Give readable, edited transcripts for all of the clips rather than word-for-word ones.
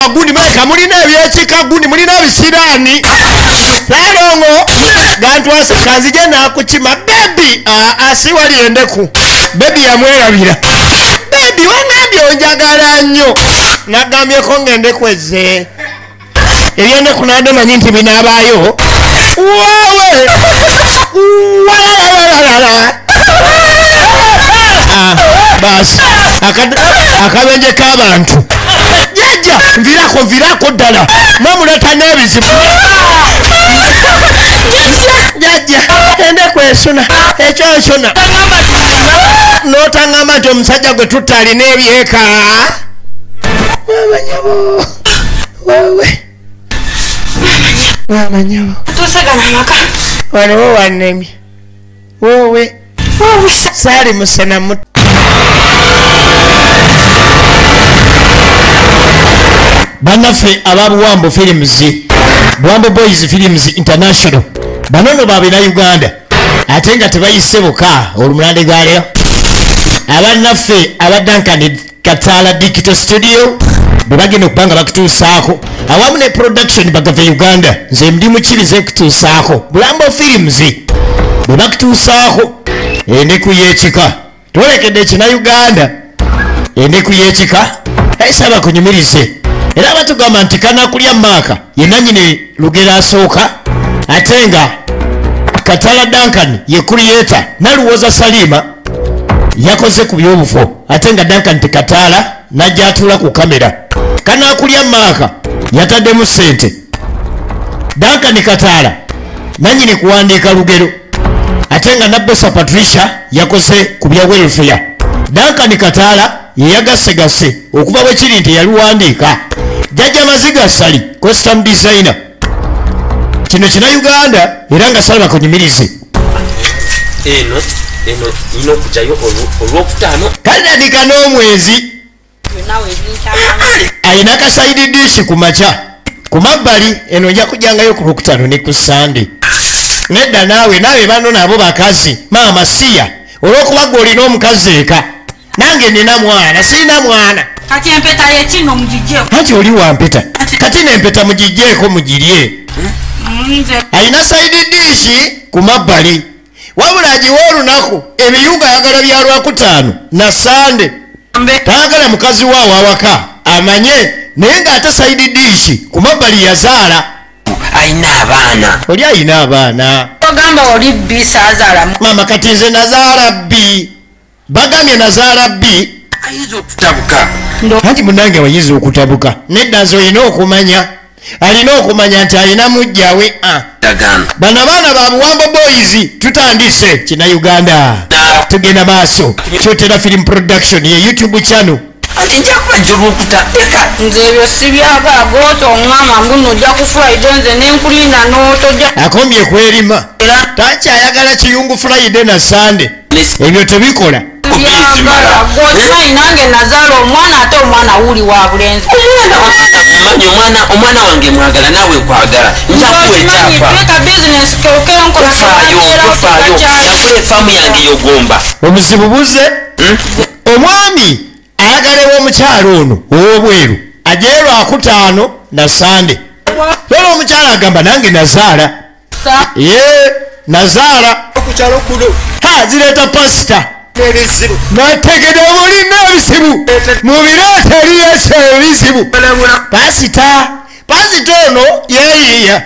Gundi muleka mulina ebyekika, gundi mulina ebisiraani. Salongo gantwase kanzije nakukima baby. Asi wali endeku baby yamwerabira. Baby wangambye onjagala nnyo, nagambyeko ngendeku ezze ebyendeku nade manyi nti binaabaayo. Wawe walalalala basi akabenje k'abantu. Jajja nvirako nvirako ddala mwamuleta n'ebizibu. Jajja endeku esuna ekyo esuna n'otangamba nti omusajja gwe tutta alina ebyeka. Wamanyabo wewe wamanyabo waliwo wannemye wewe saali musena muto. Bannaffe aba Buwambo Films, Buwambo Boys Films International, banono babina Uganda ate nga tebayise boka olumulande gwa leero. Abannaffe aba Duncan Katala Digital Studio bwe bagenda okuba nga bakutuusaako awamu ne production bagave Uganda, nze ndi mukirize kutuusaako Buwambo Films bwe bakutuusaako endeku y'ekika. Twolekedde ekina Uganda endeku y'ekika esaba kunyumirize. Era batugamba nti kanakulya maaka ye nannyini lugero asooka, ate nga Katala Duncan ye creator, Naluwoza Salima yakoze ku byobufo, ate nga Duncan Katala najja atuula ku kamera. Kanakulya maaka yataddemu ssente. Duncan Katala nannyini kuwandiika lugero, ate nga Nabbosa Patricia yakoze ku bya welfare. Duncan Katala yeyagasegase okuva bwe kiri nti yaluwandiika. Jjajja Maziga Ssali custom designer. Kino kina Uganda era nga Salva kunyumirize. Eno eno ino okujayo olwokutaano kalitandika n'omwezi. Alina kasaidi dishi ku makya ku mabbali eno nja kujangayo ku lwokutaano ne ku Sande. Nedda naawe naawe bano nabo bakazi maama siya olw'okuba gwe olina omukazi eka nange nina mwana sirina mwana. Kati empeta yekino mugijjeeko. Anti oli wa mpeta kati n'empeta mugijjeeko mugirye. Alina saidi dishi ku mabbali wabula agiwa olunaku ebiyungu ayagala bya lwakutaano na Sande. Tayagala mukazi waawe awaka amanye, naye ng'ate saidi dishi ku mabbali yazaala. Alina abaana. Oli alina abaana. Ogamba oli bbi saazaala. Maama kati nze nazaala bbi. Bagambye nazaala bbi. Ayinza okutabuka. Anti munnange wayinza okutabuka. Nedda nze olina okumanya. Alina okumanya nti alina mujja we. Bano abaana ba Buwambo Boys tutandise kina Uganda. Tugenda maaso. Kyotera Film Production ye YouTube channel. Anti nja kubajja olwokuta eka. Nze ebyo sibyagala gw'oto oŋŋamba mbu nojja ku Friday nze ne nkulinda n'otojja. Akombye kwerima. Takyayagala kiyungu Friday na Sunday. Ebyo tebikola. Byagala gw'okimanyi nange nazaala omwana ate omwana wuli wa bulenzi. Omwana omwana wange mwagala naawe nkwagala. Nja kuwa ekyapa. Tweka bizinesi keokenkola. Tofaayo tofaayo. Nakola efaamu yange yogomba. Obuzibu buze. Omwami ayagalewo omukyalo ono ow'obweru ajeyo lwakutaano na Sande. Olwo omukyala agamba nange nazaala. Ye nazaala. Ha zireeta pasita. Nategedde mulina ebizibu mubireeta eri Yesu ebizibu. Pasita pasita ono yeeyiiya.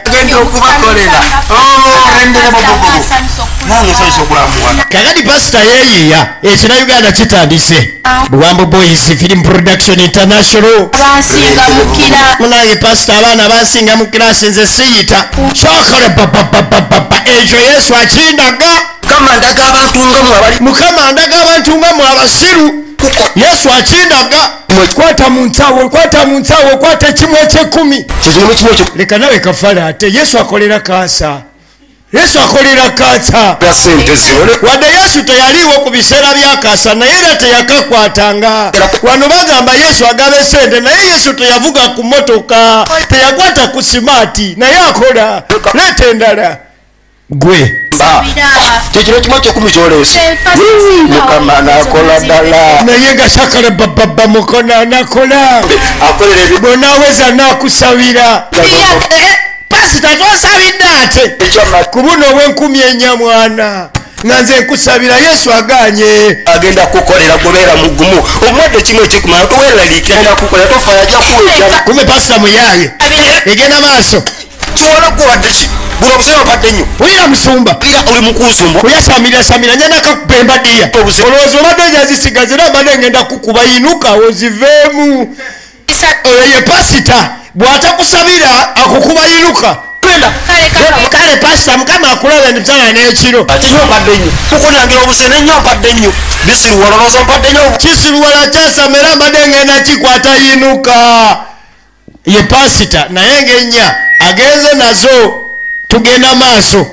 Kakati pasita yeeyiiya ekina Uganda kitandise. Buwambo Boys Film Production International. Munange pasita abaana bansinga mu kirasi nze siyita. Kyakole bababababa ekyo Yesu akindaga. Mukama ndaga abantu nga mwe abasiru. Yesu akindaga. Kwata mu nsawo, kwata mu nsawo, kwata ekimu eky'ekkumi. Leka nawe kafala ate Yesu akolera kansa. Yesu akolera kansa. Wadde Yesu teyaliwo ku biseera bya kansa naye era teyakakwatanga. Wano bagamba Yesu agaba essente naye Yesu teyavuga ku mmotoka, teyakwata ku simaati naye akola. Leeta endala. Gwe Kyekiro kimu kyekumi kyoleese. Mukama n'akola ddala. Naye nga sakala bababa mukono anakola. Akolera ebi Bw'onaaweza n'akusabira. Pasita tosabidde ate. Ku buno obw'enkumi ennya mwana. Nga nze nkusabira Yesu aganye. Agenda kukolera gobeera mugumu. Omwadde kimwe ekikumala toweeraliikira agenda kukolera tofa ajja kuweja. Kumbe pasita muyaaye. Egenda maaso. Kiwala kuwadde ki? Buno obusebe obadde nnyo. Wulira musumba. Wulira oli mu kunsumba. Oyasamira samira njana kakupemba ddiya. Olowooza obadde ojazisigaza era mbadde ngenda kukuba yinuka oziveemu. Oyo ye pasita bw'atakusabira akukuba yinuka. Kale pasita Mukama akulaba emisana n'ekiro. Ate nnyo mpadde nnyo. Mukunangira obusene nnyo mpadde nnyo. Bisiruwala olowooza mpadde nnyo. Kisiruwala kyasama era mbadde ngenda kikwata yinuka. Ye pasita naye ng'ennya agenze nazo. Tugenda maaso.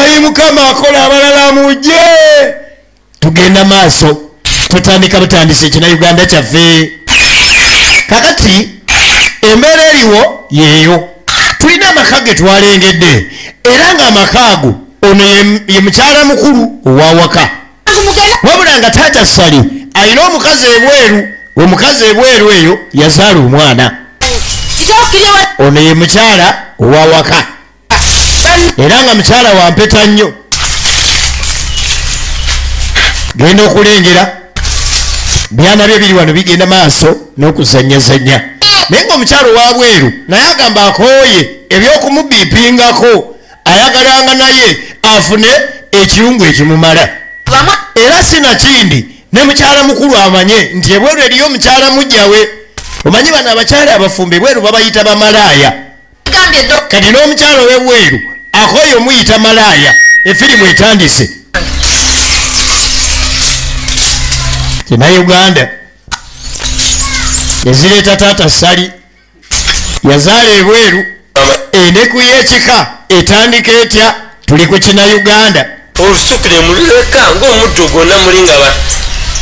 Ayi Mukama akola abalala mujje. Tugenda maaso. Tutandika butandise ekina Uganda kyaffe. Kakati embeera eriwo yeeyo. Tulina amaka ge twalengedde era ng'amaka ago ono ye mukyala mukulu ow'awaka. Wabula nga taata Ssali alina omukazi ebweru, omukazi ebweru eyo yazaala omwana. Ono ye mukyala ow'awaka era nga mukyala wa mpeta nnyo. Genda okulengera byana bye biri wano bigenda maaso n'okuzannyazannya. Naye ng'omukyala ow'abweru naye agamba akooye eby'okumubiipingako, ayagalanga naye afune ekirungo ekimumala. Era sinakindi ne mukyala mukulu amanye nti ebweru eriyo omukyala mujjawe. Omanyi bano abakyala abafumbo ebweru babayita bamalaaya. Kati n'omukyala ow'ebweru akooye omuyita malaaya. Efirimu etandise. Uganda ezireeta taata Ssali yazaala ebweru. Endeku y'ekika etandika etya? Tuli ku kina Uganda. Olusukire mululeka ng'omuddo gwonna muli nga ba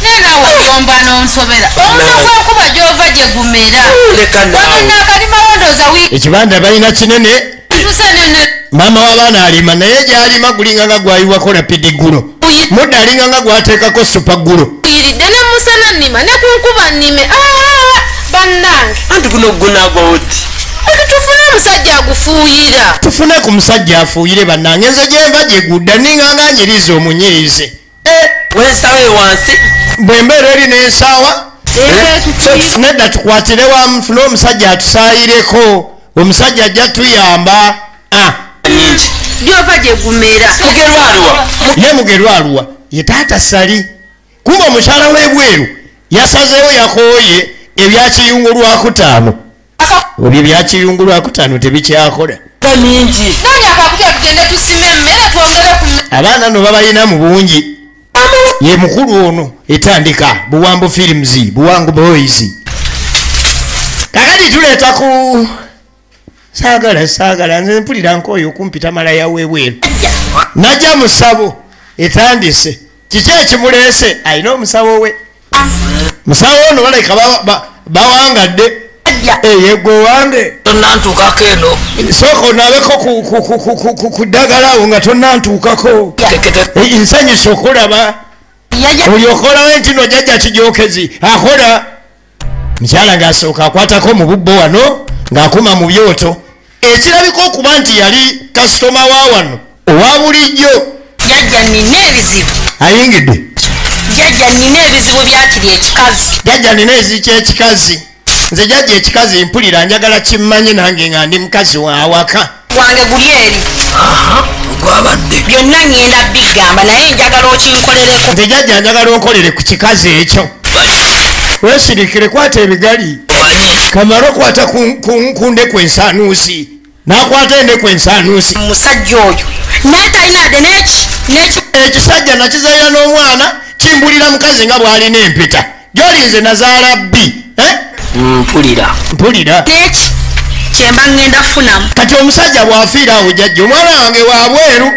Naye naawe oyomba n'onsobera. Omuddo gw'enkuba gy'ova gye gumera. Leka naawe. Wano naakalima wondooza wiiki. Ekibanda balina kinene. Maama w'abaana alima naye gy'alima gulinga nga gwayiwako rapidi ggulo. Muddo alinga nga gwateekako supa ggulo. Yiridde ne musana nnima ne ku nkuba nnime. Bannange. Anti guno gunaagwa oti. Tufune omusajja agufuuyira. Tufune ku musajja afuuyire bannange. Nze gye nva gye gudda ninga nga nyiriza omunyirize. Wensawo wansi. Bwe mbeera eri n'ensaawa. Nedda tukwatire wamu tufune omusajja atusaayireko. Omusajja ajja tuyamba. Gy'ova gye gumera. Mugerwa. Ye Mugerwa ye taata Ssali. Kumbe omukyala w'ebweru yasazeewo yakooye ebya kiyungu lwakutaano. Ebyo bya kiyungu lwakutaano tebikyakola. Abaana no babalina mu bungi. Ye mukulu ono etandika Buwambo Films, Buwango Boys. Kakati tuleeta ku saagala nze mpulira nkooyo okumpita malaya w'ebweru. Najja musabo etandise. Kiki ekimuleese? Alina omusawo we. Musawo ono baleka bawangadde. Yegwe wange. Tonnantuukako eno. Sooka onaabeko ku ddagala awo nga tonnantuukako. Nsanyusa okulaba. Oli okolawo nti no jjajja Kijookezi akola. Mukyala ng'asooka akwatako mu bubbo wano ng'akuma mu byoto. Ekirabika okuba nti yali kasitoma wa wano owa bulijjo. Jjajja nnina ebizibu. Ayingidde. Jjajja nnina ebizibu byakiri ekikazi. Jjajja nnina ebizibu ky'ekikazi. Nze jjajja ekikazi mpulira njagala kimmanye nange nga ndi mukazi w'awaka. Wange guli eri. Gwabadde. Byonna ngenda bigamba naye njagala okinkolereko. Nze jjajja njagala onkolere ku kikazi ekyo. Weesirikire kwata ebigali. Kamala okwata ku ndeku ensaanuusi. N'akwata endeku ensaanuusi. Omusajja oyo naye talina adde n'eki n'eki. Ekisajja nakizaira n'omwana kimbulira mukazi nga bw'alina empeta. Gy'oli nze nazaala bbi. Mpulira. Mpulira. N'eki kyemba ngenda funamu. Kati omusajja bw'afiira awo jjajja omwana wange wa bweru.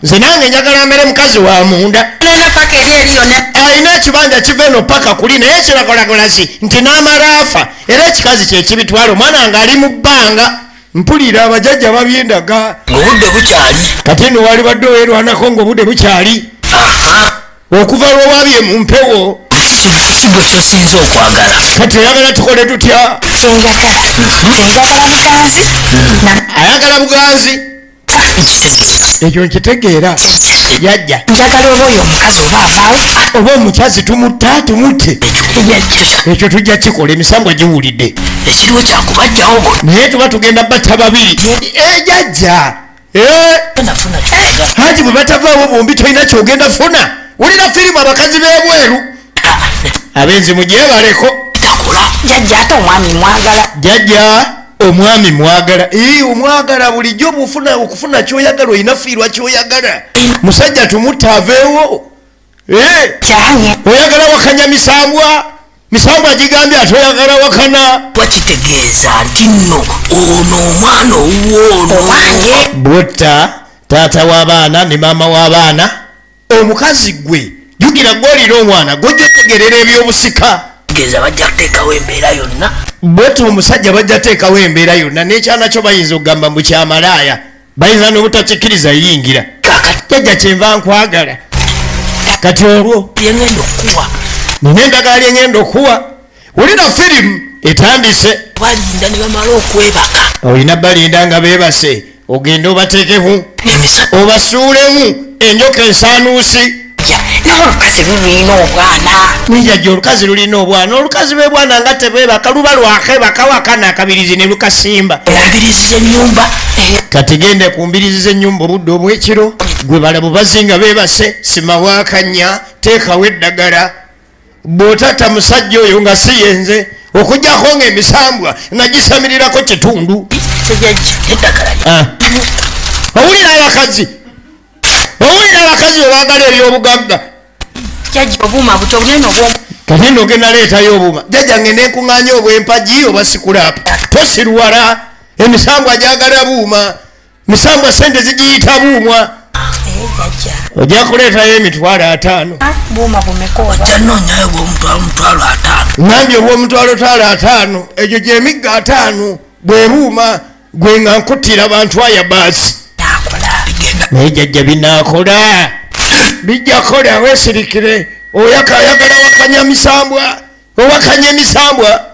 Nze nange njagala mmere mukazi wa munda. Nena paka eri eri yonna. Alina ekibanja kiva eno paka kuli naye kirakolagolasi nti n'amala afa era ekikazi kye kibitwala omwana wange ali mu bbanga. Mpulira abajjajja babyendaga. Ng'obudde bukyali. Kati nno wali badde owerwanako ng'obudde bukyali. Okuva lw'owabye mu mpewo. Kigo kyosinze okwagala. Kati oyagala tukole tutya? Kyenjagala. Kyenjagala buganzi. Ayagala buganzi. Ekyo nkitegeera. Yajja. Njagala oba oyo omukazi oba avaawo. Oba omukazi tumutta tumutte. Ekyo tujja kikola emisambwa giwulidde. Ekiriwo kyakubajjawo bonna. Naye tuba tugenda batta babiri. Jajja. Haji bwe batavaawo bombi tolina ky'ogenda funa. Wulira firimu abakazi b'ebweru. Abenzi mugyebaleko. Jajja ate omwami mwagala. Jajja omwami mwagala. Omwagala bulijjo bw'ofuna okufuna ky'oyagala olina fiirwa ky'oyagala. Musajja tumutta aveewo. Oyagala wakanya misambwa. Misambwa gigambye ate oyagala wakana. Wakitegeeza nti nno ono omwana owuwo ono. Owange. Bw'otta taata w'abaana ne maama w'abaana. Omukazi gwe jjukira gw'olina omwana gw'ojja otegeerera eby'obusika. Tegeeza bajja kuteekawo embeera yonna. Bw'otta omusajja bajja kuteekawo embeera yonna n'ekyana kyo bayinza okugamba mbu kya malaaya. Bayinza n'obutakikkiriza yingira. Jjajja kyenva nkwagala. Kati olwo lye ŋŋenda okukuwa. Nina endagala lye ŋŋenda okuwa. Wulira firimu etandise. Balinda ne bamala okwebaka. Olina balinda nga beebase ogende obateekemu obasuulemu enjoka ensaanuusi. Naye olukazi lulina obwana. Jjajja olukazi lulina obwana. Olukazi lw'ebwana nga tebwebaka luba lwakebaka wakana akabirizi ne lukasimba. Mbirizi z'ennyumba. Kati genda ku mbirizi z'ennyumba obudde obw'ekiro gwe balabu bazinga beebase simawo akannya teekawo eddagala. Bw'otatta musajja oyo nga si yenze okuggyako ng'emisambwa nagisamirirako kitundu. Owulira abakazi. Owulira abakazi bwe baagala eby'obugagga. Jjajja obuuma buto obunene obw'omu. Kati nno ogenda leetayo obuuma. Jjajja ngende nkuŋŋaanye obw'empagi oba sikulaapu. Tosiruwala. Emisambwa gyagala buuma. Misambwa ssente zigiyita buumwa. Ojja kuleetayo 50,000. Buuma bumeka oba? Ojja nnoonyayo obw'omutwalo 50. Ngambye obw'omutwalo 50. Egyo gy'emigga 5 bwe buuma gwe nga nkuttira bantu aya baasi. Naye jjajja binaakola. Bijja kola weesirikire. Oyagala wakanya misambwa. Owakanya emisambwa.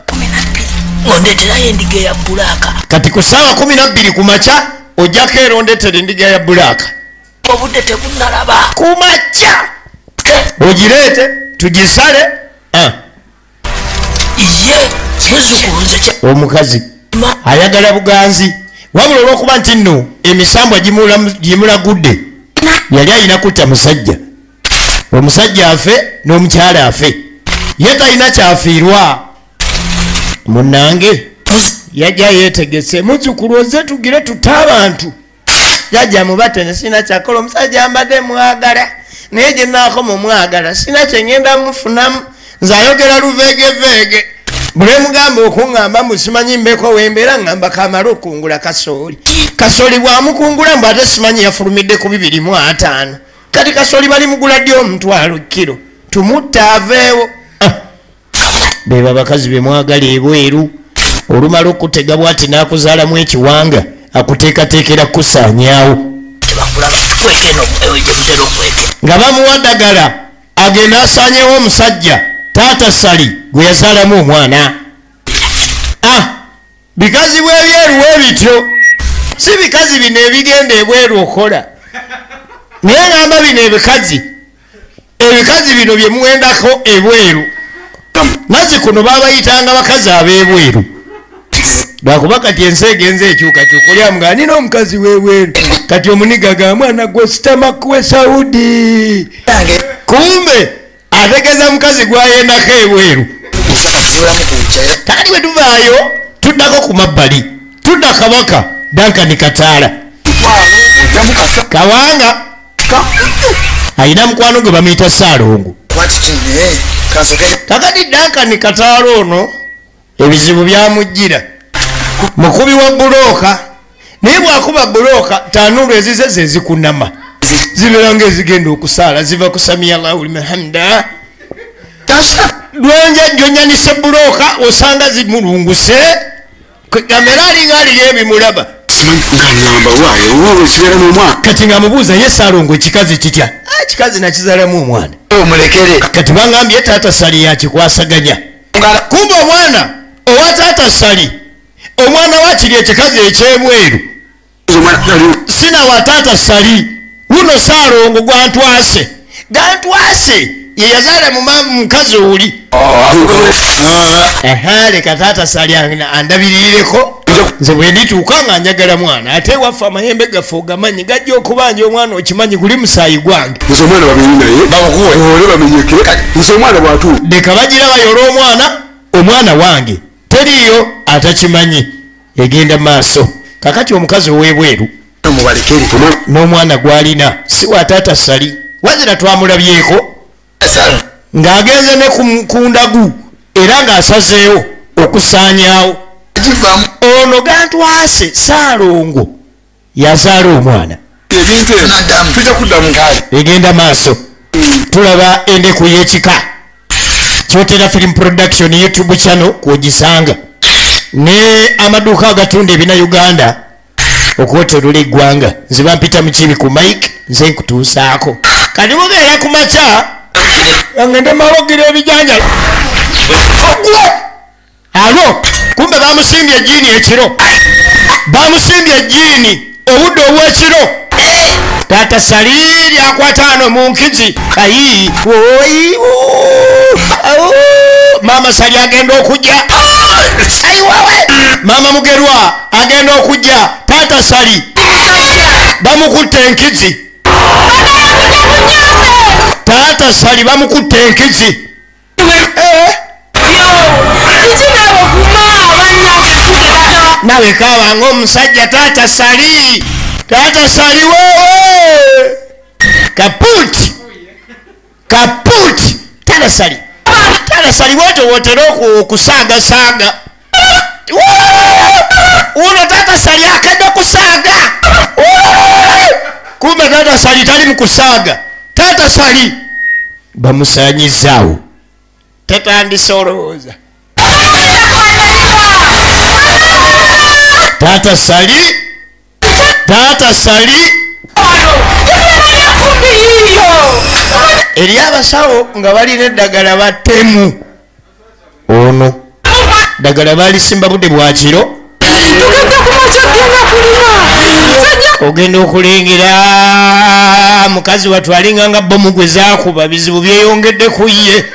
Ondeeterayo endiga eya bbulaaka. Kati ku ssaawa 12 ku makya ojjako era ondeetera endiga ya bbulaaka. Obudde tebunnalaba. Ku makya ogireete tugisale. Ye muzzukulu nze Omukazi ayagala buganzi. Wabula olw'okuba nti nno emisambwa gimulagudde yali alina kutta musajja. Omusajja afe n'omukyala afe. Ye talina kyafiirwa. Munnange yajja yeetegese. Muzzukulu ozze tugire tutte abantu. Jjajja mubate ne sirina kyakola omusajja mbadde mwagala. Naye gye nnaakoma omwagala sirina kye ŋŋenda mufunamu. Nze ayogera luveegeveege. Bwe mugamba okuŋŋamba mbu simanyi mbeko w'embeera ŋŋamba kamale okungula kasooli. Kasooli bw'amukungula mbu ate simanyi yafulumidde ku 250. Kati kasooli balimugula ddi 1,000 kiro. Tumutte aveewo. Be abakazi be mwagala ebweru. Olumala okutega bw'ati n'akuzaalamu ekiwanga akuteekateekera kusaanyaawo. Nga bamuwa ddagala agenda asaanyewo omusajja taata Sali gwe yazaalamu omwana. Bikazi bw'ebyeru bwe bityo. Si bikazi bino ebigenda ebweru okola. Naye ngamba bino ebikazi. Ebikazi bino bye muwendako ebweru. Mazzi kuno babayitanga bakazi ab'ebweru. Lwakuba kati ensi egenze ekyukakyuka oli amugaa nina omukazi w'ebweru. Kati omuniga ga mwana gwe sitama kuwe Saudi. Kumbe ategeeza mukazi gw'ayendako ebweru. Kakati bwe tuvaayo tuddako ku mabbali. Tudda Kabaka Duncan Kataala. Kawanga alina mukwano gwe bamuyita Ssaalongo. Kakati Duncan Kataala ono ebizibu byamujjira. Mukubi wa bbulooka. Naye bw'akuba bbulooka tanuulu ezize ze zikunama. Zibeera ng'ezigenda okusaala ziva ku Samia Allahu liman hamda. Lwenja jjonyanise bbulooka osanga zimulunguse. Kamera alinga aliyo ebimulaba. Kati nga mubuuza ye Saalongo ekikazi kitya? Ekikazi nakizaalamu omwana. Kati bangambye taata Sali yakikwasaganya. Kumbe omwana owa taata Sali, omwana wakiri ekikazi ekyebweru sina wa taata Sali, wuno Saalongo gwantwase. Gantwase ye yazaala mu mukazi oli. Leka taata Sali andabirireko. Nze bwe ndituuka nga njagala mwana, ate waffe amayembe gaffe ogamanyi gajja okubanja omwana okimanyi guli musaayi gwange. Leka bagira bayola omwana, omwana wange teriiyo atakimanyi. Egenda maaso. Kakati omukazi ow'ebweru n'omwana gw'alina si wa taata Sali, wazira twamulabyeko ng'agenze ne ku ndagu era ng'asazeewo okusaanyaawo. Ono gantwase Saalongo yazaala omwana. Egenda maaso. Tulaba endeku y'ekika. Kyotera Film Production YouTube channel kw'ogisanga ne amaduuka agatunda ebina Uganda okwetooloola eggwanga. Nze bampita Mukiibi ku mic, nze nkutuusaako. Kati mubeera ku makya ngende mawogira ebijanjalo. Alo, kumbe bamusimbye ejjiini ekiro. Bamusimbye ejjiini obudde obw'ekiro. Taata Sali lyakwata ano mu nkizi. Ayi, oyi, Maama Sali agenda okujja. Ayi wawe. Maama Mugerwa agenda okujja. Taata Sali bamukutte enkizi. Taata Sali bamukutte enkizi. Nawe kaaba ng'omusajja taata Sali. Taata Sali wewe. Kaputi. Kaputi. Taata Sali. Taata Sali wote wotera okusaagasaaga. Uno taata Sali akadde kusaaga. Kumbe taata Sali tali mu kusaaga. Taata Sali bamusaanyizaawo. Tatandise olowooza. Taata Sali, taata Sali. Eri abasawo nga balina eddagala batemu. Ono ddagala balisimba budde bwa kiro. Ogenda okulengera mukazi wattu alinga nga bbomu gwe zaakuba, bizibu byeyongedde ku ye.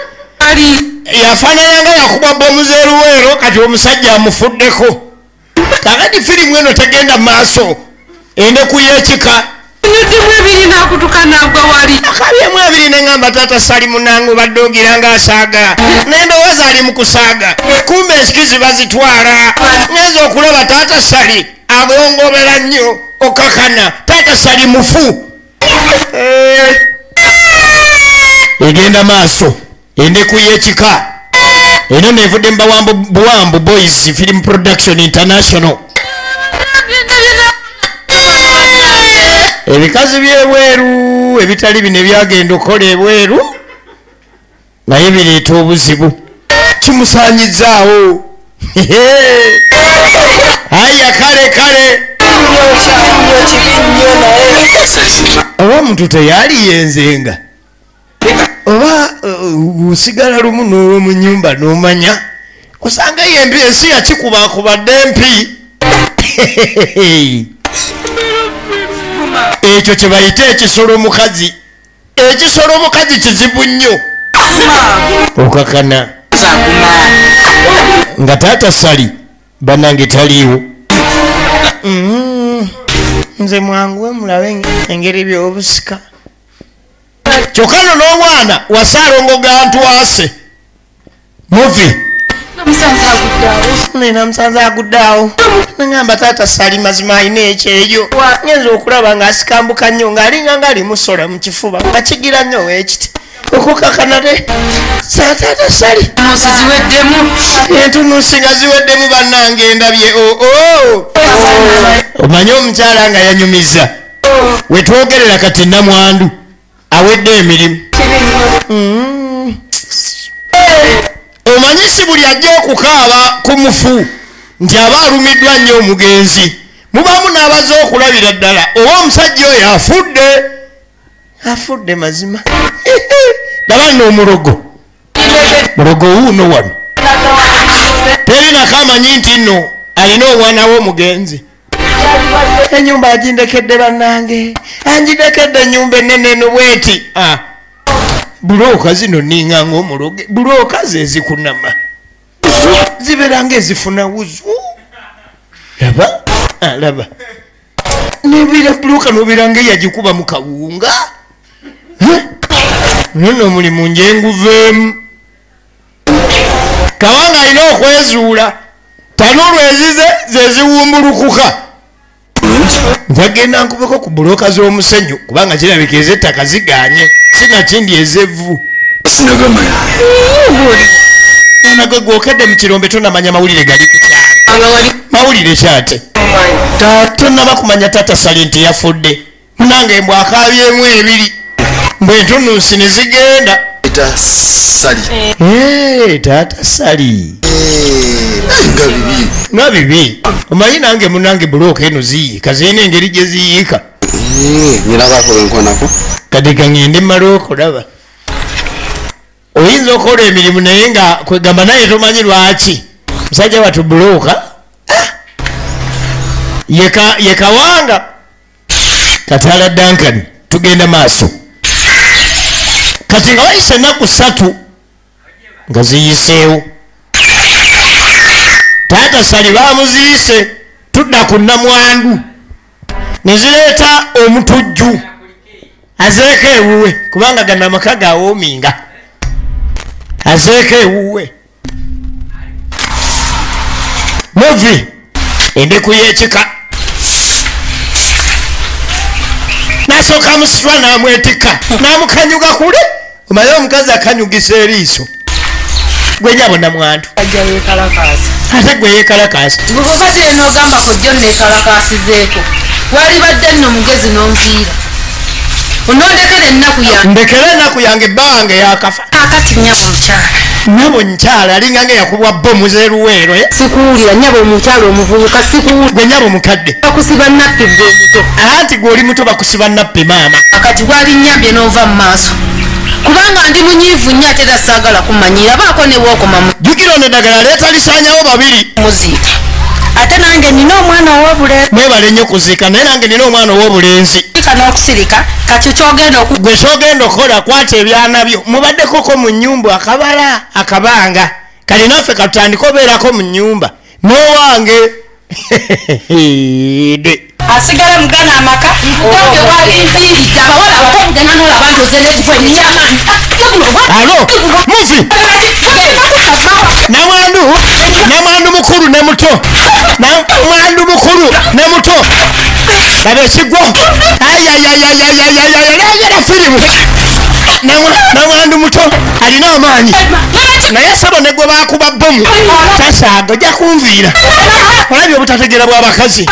Yafaanana nga yakuba bbomu z'eruweero, kati omusajja amufuddeko. Kakati firimu eno tegenda maaso, endeku y'ekika. Akabyemu ebiri neŋŋamba taata Sali munange obadde ogira ng'asaaga, n'endowooza ali mu kusaaga, kumbe ensikizi bazitwala. Ngenza okulaba taata Sali agongobera nnyo okakana, taata Sali mufu. Egenda maaso endeku y'ekika. Eno nevudde mu Buwambu Boys Film Production International. Ebikazi by'ebweru ebitali bino ebyagenda okukola ebweru naye bireeta obuzibu. Kimusaanyizaawo. Aya kale kale. Oba omuntu teyaliyenzenga oba osigala lumu n'owo mu nnyumba n'omanya osanga yembi ensi yakikubakubadde empi. Ekyo kye bayita ekisolo omukazi. Ekisolo omukazi kizibu nnyo. Okakana nga taata Sali bannange taliiwo. Nze mwanguwe mulabe engeri by'obusika. Kyokka nno n'omwana wa Saalongo gantwase. Muvi. Namusanze agudde awo. Nangamba taata Sali mazima alina ekyeyo. Ngenza okulaba ng'asikambuka nnyo ng'alinga ng'ali musola mu kifuba nga kigira nnyo weekiti. Okukakana te taata Sali. Entunusi nga ziweddemu bannange ndabye. Omanye omukyala nga yanyumiza. We twogerera kati namwandu awedde emirimu. Omanyi si buli ajja okukaaba ku mufu Nti aba alumiddwa nnyo omugenzi. Mubaamu n'abaze okulabira ddala oba omusajja oyo afudde. Afudde mazima. Laba nno omulogo. Mulogo wuuno wano. Terinako amanyi nti nno alina omwana w'omugenzi. Ennyumba agindekedde bannange. Angindekedde ennyumba ennene eno bw'eti. Bulooka zino nninga ng'omuloge. Bulooka ze ezikunama. Zibeera ng'ezifuna wuzu. Laba, laba. Nebeera bulooka n'obeera ng'eyagikuba mu kawunga. Nno omulimu nje nguveemu. Kawanga alina okwezuula. Tanuulu ezize ze ziwumbulukuka. Njagenda nkubeko ku bulooka z'omusenyu kubanga kirabika ez'ettaka zigaanye. Sinakindi ez'evvu. Nagwe gwokedde mu kirombe tonamanya mawulire gali ku kyalo. Mawulire kyate. Tonnaba kumanya taata Sali nti yafudde. Munange mbw akaabyemu ebiri. Mbwe entunnunsi ne zigenda. Taata Sali. Nga bibi. Omanyi nange munange bulooka eno ziyiika. Zirina engeri gye ziyiika. Kati ka ŋŋende mmale okulaba. Oyinza okukola emirimu naye nga kwegamba naye tomanyi lwaki. Musajja wattu bulooka. Ye Kawanga. Kataala Duncan tugenda maaso. Kati nga wayise ennaku 3 nga ziyiseewo. Taata Sali baamuziise tudda ku nnamwandu. Ne zireeta omutujju azeeko ewuwe kubanga gano amaka gawoominga. Azeeko ewuwe. Muvi endeku y'ekika. Nasooka amusitula n'amwetikka n'amukanyuga kule. Omanyi omukazi akanyugisa eriiso. Gwe nnyabo nnamwandu. Ate gwe yeekalakaasa. Bw'oba n'ogamba kojja onneekalakaasizeeko. Walibadde nno mugezi n'onviira. Onondekera ennaku yange. Ndekera ennaku yange bba wange yakafa. Kaakati nnyabo mukyala. Nnyabo nkyala alinga ng'eyakubwa bbomu z'eruweero. Sikuwulira nnyabo omukyala omuvubuka sikuwulira. Gwe nnyabo mukadde. Bakusiba nappi gwe omuto. Anti gwe oli muto bakusiba nappi maama. Akati walinnyambye n'ova mu maaso. Kubanga ndi munyiivu nnyo ate era saagala kumanyira baako ne wookoma mu. Jjukira ono eddagala leeta lisaanyawo babiri. Muziika. Ate nange nina omwana ow'obulenzi. Mwebale nnyo kuziika naye nange nina omwana ow'obulenzi. N'okusirika kati ky'ogenda gwe ky'ogenda okukola kwata ebyana byo. Mubaddekoko mu nnyumba akabala akabanga. Kali naffe katutandike obeerako mu nnyumba. N'owange. Asigala mugana amaka. Nkugambye walinviiridde abawala abato okugenda n'olaba nti ozze n'ekifo eky'amaanyi. Alo, muvi. Namwandu, namwandu mukulu ne muto. Namwandu mukulu ne muto. Laba ekigwo. Ayayayayayayayayayayayaya firimu. Namwandu muto alina amaanyi. Naye ssebo ne gwe baakuba bbomu tasaaga ojja kunviira. Olabye obutategeera bw'abakazi.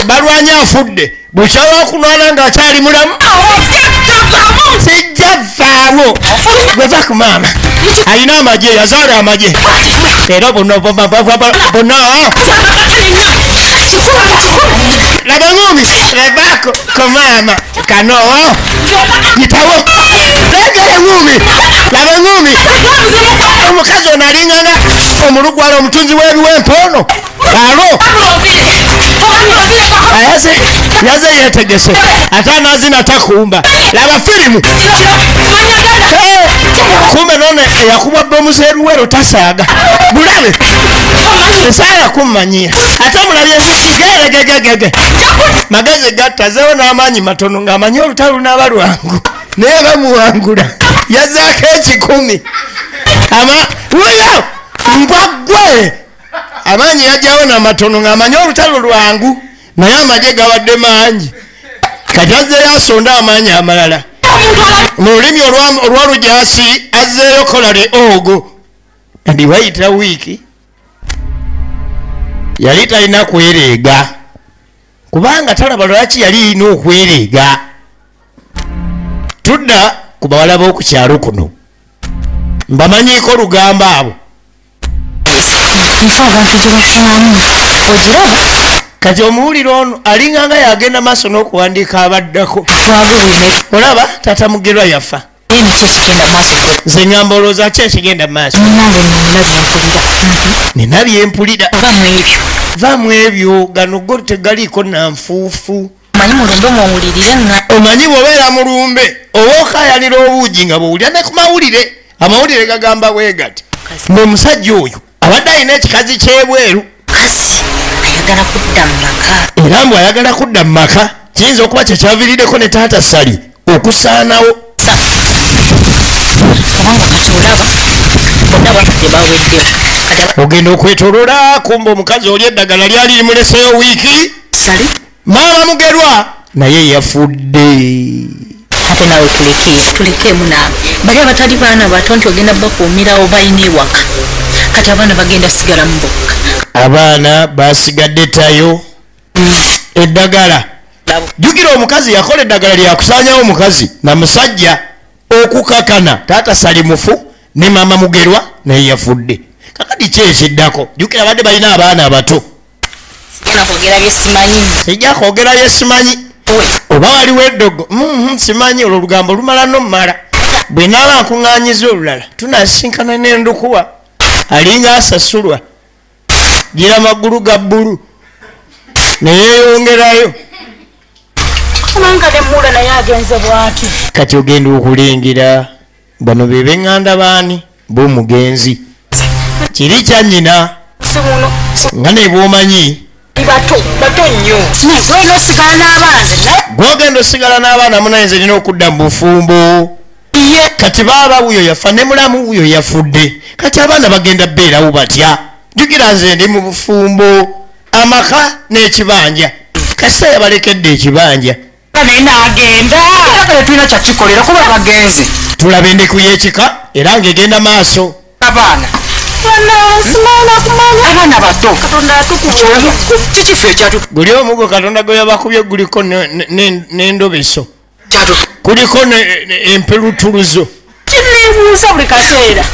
Balwanye afudde. Bukyawa okunwana ng'akyali mulamu. Sijja vaawo. Gwe va ku maama. Alina amagye, yazaala amagye. Era bonna bonna. Laba ngumi. Laba ku maama. Kano. Yitawo. Legere ngumi. Laba ngumi. Omukazi ono alinganga omulugwala omutunzi w'ebiwempe ono. Alo. Yaze yetegese. Ate amazina takumba. Laba firimu. Kumbe none eyakubwa bbomu z'eruwero tasaaga. Bulabe. Esaala kummanyira. Ate mulabye geregegegege. Magezi gattazeewo n'amaanyi matono ng'amanyi olutalo lunaaba lwangu. Naye bamuwangula. Yazzaako 10. Ama wuyo mbwa ggwe. Amaanyi yajjawo n'amatono ng'amanyi olutalo lwangu. Naye amagye gabadde mangi. Kati azzeeyo asonda amaanyi amalala. Mu lulimi olw'olujaasi azzeeyo kolale ogo. Kati wayita wiiki yali talina kwereega. Kubanga talaba lwaki yali erina okwereega. Tudda ku bawala b'oku kyalo kuno. Mbamanyiiko lugamba abo. Nfa abantu gye bafaamu ogiraba. Kati omuwuliro ono alinganga yagenda maaso n'okuwandiika abaddako. Olaba taata Mugerwa yafa. Nze ngamba olowooza ki ekigenda mu maaso? Nina byempulira. Va mu ebyo gano go tegaliiko nanfuufu. Omanyi bw'obeera mu lumbe oba okaayanira obuugi nga bw'owulira ne ku mawulire. Amawulire gagamba bwe gati. Ng'omusajja oyo abadde alina ekikazi ky'ebweru. Era mbu ayagala kudda mu maka. Kiyinza okuba kye kyaviiriddeko ne taata Sali okusaanawo. Ogenda okwetolola kumba omukazi oli eddagala lyali limuleseyo wiiki. Maama Mugerwa naye yafudde. Ate nawe tulekeemu naawe. Bali abatali baana bato nti ogenda bakuumirawo balina ewaka. Kati abaana bagenda sigalamu bokka. Abaana basigadde tayo. Eddagala. Jjukira omukazi yakola eddagala lyakusaanyawo omukazi na musajja okukakana. Taata Sali mufu ne maama Mugerwa naye yafudde. Kakati ki ekiddako? Jjukira badde balina abaana abato. Sijja kwogera bye simanyi. Oba waliwo eddogo simanyi olwo olugambo lumala n'omumala. Bwe naaba nkuŋŋaanyiza olulala tunasinkana n'endukuwa alinga asasulwa gira magulu ga bbulu ne yeeyongerayo. Kati ogenda okulengera bano be b'eŋŋanda baani b'omugenzi. Kiri kya nnyina nga ne bw'omanyi gwogenda osigala n'abaana munaye nze nina okudda mu bufumbo. Kati baaba wuyo yafa ne mulamu wuyo yafudde. Kati abaana bagenda bbeerawo batya? Jjukira nze ndi mu bufumbo, amaka n'ekibanja. Kasita yabalekedde ekibanja. Tulaba endeku y'ekika era ng'egenda maaso. Abaana bato. Guli omugo Katonda gwe yabakubye guliko n'endobeso. Kuliko empelutuluzo. Kineebuuza buli kaseera.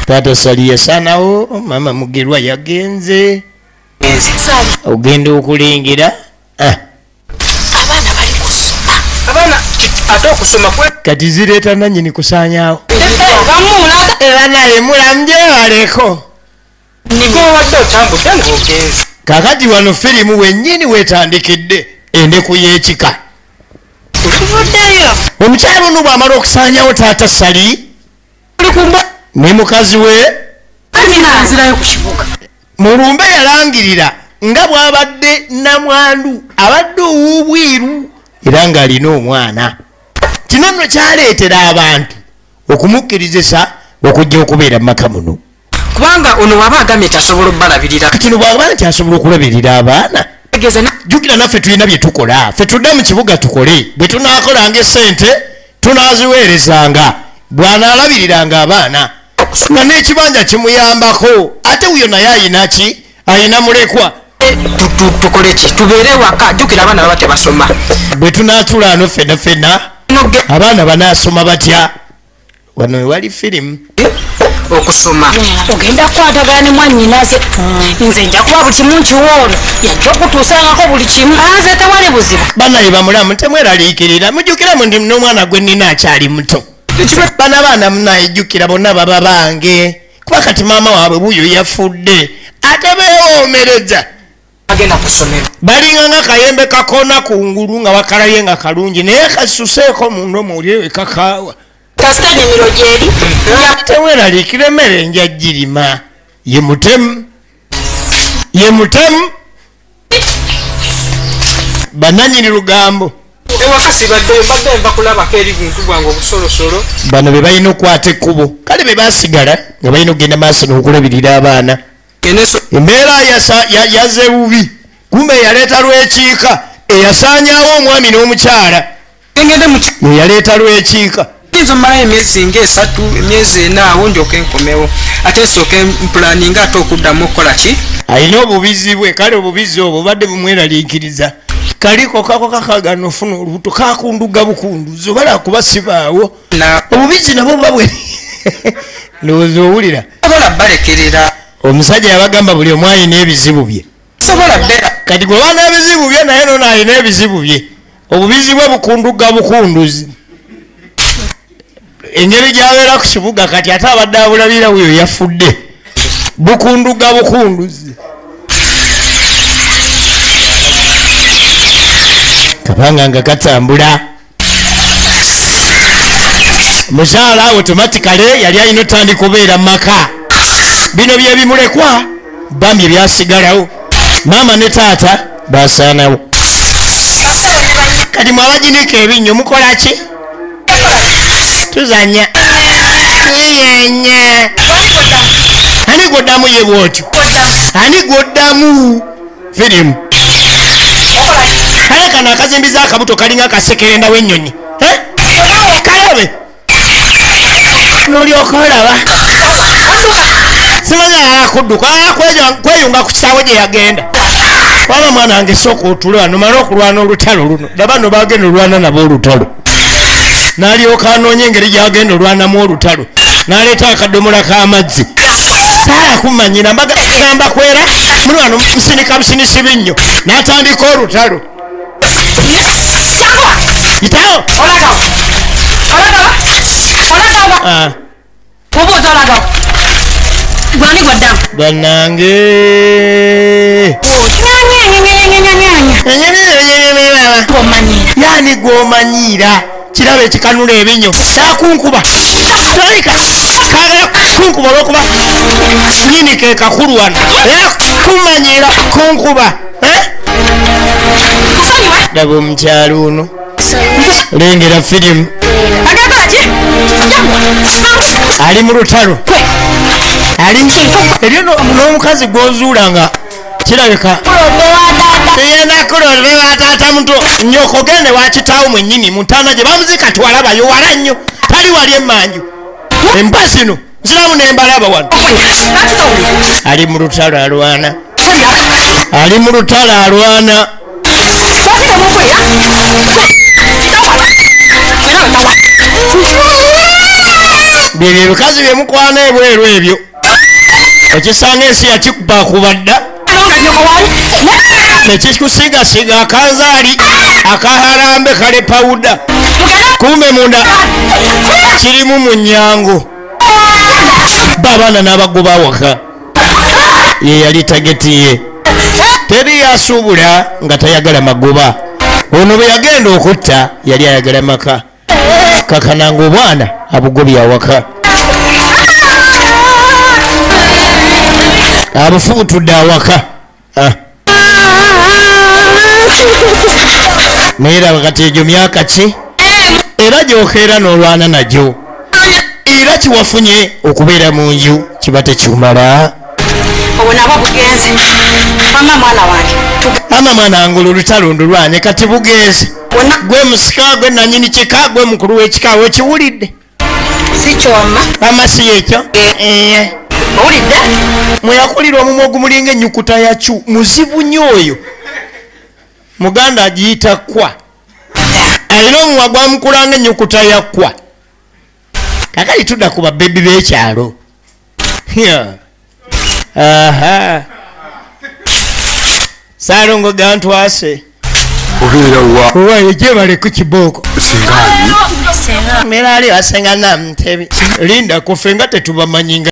Taata Sali yasaanawo, maama Mugerwa yagenze. Ogenda okulengera. Abaana bali kusoma. Abaana ate okusoma kwe. Kati zireeta nannyini kusaanyaawo. Era naye mulamu gyebaleko. Kakati wano firimu wennyini weetandikidde endeku y'ekika. Omukyala ono bw'amala okusaanyawo taata Sali ne mukazi we Mulumbe yalangirira nga bw'abadde namwandu abadde ow'obweru era ng'alina omwana. Kino nno kyaleetera abantu okumukkirizisa okujja okubeera mu maka muno. Kubanga ono waba agambye nti asobola okubalabirira. Kati no bw'aba nti asobola okulabirira abaana, jjukira naffe tulina bye tukola. Ffe tudde mu kibuga tukole. Bwe tunaakolanga essente tunaaziweerezanga. Bw'anaalabiriranga abaana nga n'ekibanja kimuyambako. Ate wuyo naye ayina ki? Ayina mulekwa. Tukole ki? Tubeere waka. Jjukira abaana baba tebasoma. Bwe tunaatula ano ffenna ffenna abaana banaasoma batya? Wano wewali firimu. Okusoma. Ogenda kukwatagana ne mwannyinaze. Nze nja kuba buli kimu nkiwoono. Yajja okutuusangako buli kimu. Nze tewali buzibu. Bannaye bamulamu temweraliikirira. Mujjukiramu ndi n'omwana gwe nnina akyali muto. Bano abaana munayejjukira bonna baba bange. Kuba kati maama waabwe wuuyo yafudde. Ate beewoomereza. Balinga nga kayembe kakoona kungulu nga bakalabye nga kalungi naye kasuseeko munda omuwulire we kakaawa. Teweraliikira emmere nja girima. Ye mutemu. Ye mutemu. Bannannyini lugambo. Bano be balina okukwata ekkubo. Kale be baasigala nga balina okugenda maaso n'okulabirira abaana. Embeera yazze bubi. Kumbe yaleeta lw'ekiika eyasaanyaawo omwami n'omukyala. Eyaleeta lw'ekiika. Nnyinza mmalayo emyezi ng'esatu, emyezi ena awo ndyoke nkomewo. Ate nsooke mpulaninga ate okuddamu okukola ki? Alina obubizi bwe, kale obubizi obwo bubadde bumweraliikiriza. Kaliko kako kakagana ofuna olubuto kakunduga bukunduzi oba lwakuba sibaawo. Obubizi nabwo buba bwe ndowooza owulira. Sobola balekerera. Omusajja yabagamba buli omu alina ebizibu bye. Kati gwe bana ebizibu bye naye nono alina ebizibu bye. Obubizi bwe bukunduga bukunduzi. Engeri gy'abeera ku kibuga kati ate abadde abulabira wuyo yafudde. Bukunduga bukunduzi. Kabanga nga katambula. Mukyala automatically yali alina otandika obeera mu maka. Bino bye bimulekwa bambi byasigalawo. Maama ne taata basaanawo. Kati mwabaginika ebinnyo mukola ki? Tuzanya. Yenya. Ani gw'oddamu ye bw'otyo? Ani gw'oddamu? Firimu. Kale kano akazimbiza akabuto kalinga akasekerenda w'ennyonyi. Kalabe. N'olyoka olaba. Simanya akudduka kweyunga ku kisaawe gye yagenda. Waba mwana wange sooka otule wano male okulwana olutalo luno. Laba nno bagenda olwana nabo olutalo. N'alyoka anoonya engeri gy'agenda olwanamu olutalo. N'aleeta akadomola k'amazzi. Saala kumanyira mbagamba kwera muli wano musinika businisi binnyo. N'atandika olutalo. Yitawo! Bannange. Yani gw'omanyiira. Kiraba ekikanula ebinnyo. Kyakunkuba. Tolika. Kaagala kunkuba olw'okuba nnyini ke kakulu wano. Era kumanyiira kunkuba. Laba omukyalo ono. Lengera firimu. Ali mu lutalo. Ali eriyo n'omukazi gw'ozuula nga kirabika teyenakulolbe wa taata muto nnyoko gende wa kitaawo mwennyini mu ntaana gye bamuziika twalabayo wala nnyo tali wali emmanju. Embwa zino nziramu ne mbalaba wano. Ali mu lutalo alwana. Ali mu lutalo alwana. Byebyo ebikazi bye mukwana ebweru ebyo. Okisanga ensi yakikubakuba dda. Tekikusigasiga akanzaali akaharambe kale pawuda. Kumbe munda kirimu munyango. Babaana n'abagoba awaka. Ye yali tageti ye. Teri yasuubula nga tayagala magoba. Ono bwe yagenda okutta yali ayagala maka. Kakananga obwana abugobye awaka. Abufubutudde awaka. Naye laba kati egyo myaka ki? Era gy'okeera n'olwana nagyo. Era kiwafunye okubeera mu nju kiba tekikumala. Ama mwana wange olutalo ndulwanye kati bugenze. Gwe musika gwe nannyini kika gwe mukulu w'ekika wekiwulidde. Ama si ekyo? Mwe yakulira omumwa ogumulinga ennyukuta yakyu muzibu nnyo oyo. Muganda agiyita kwa. Alina omumwa gwamukulanga ennyukuta ya kwa. Kakati tudda ku babebi b'ekyalo. Aha. Saalongo gantwase. Obeera wa? Owaye gyebale ku kibooko. Singa ani? Mera ali wasenga Namutebi. Linda kufe nga tetubamanyi nga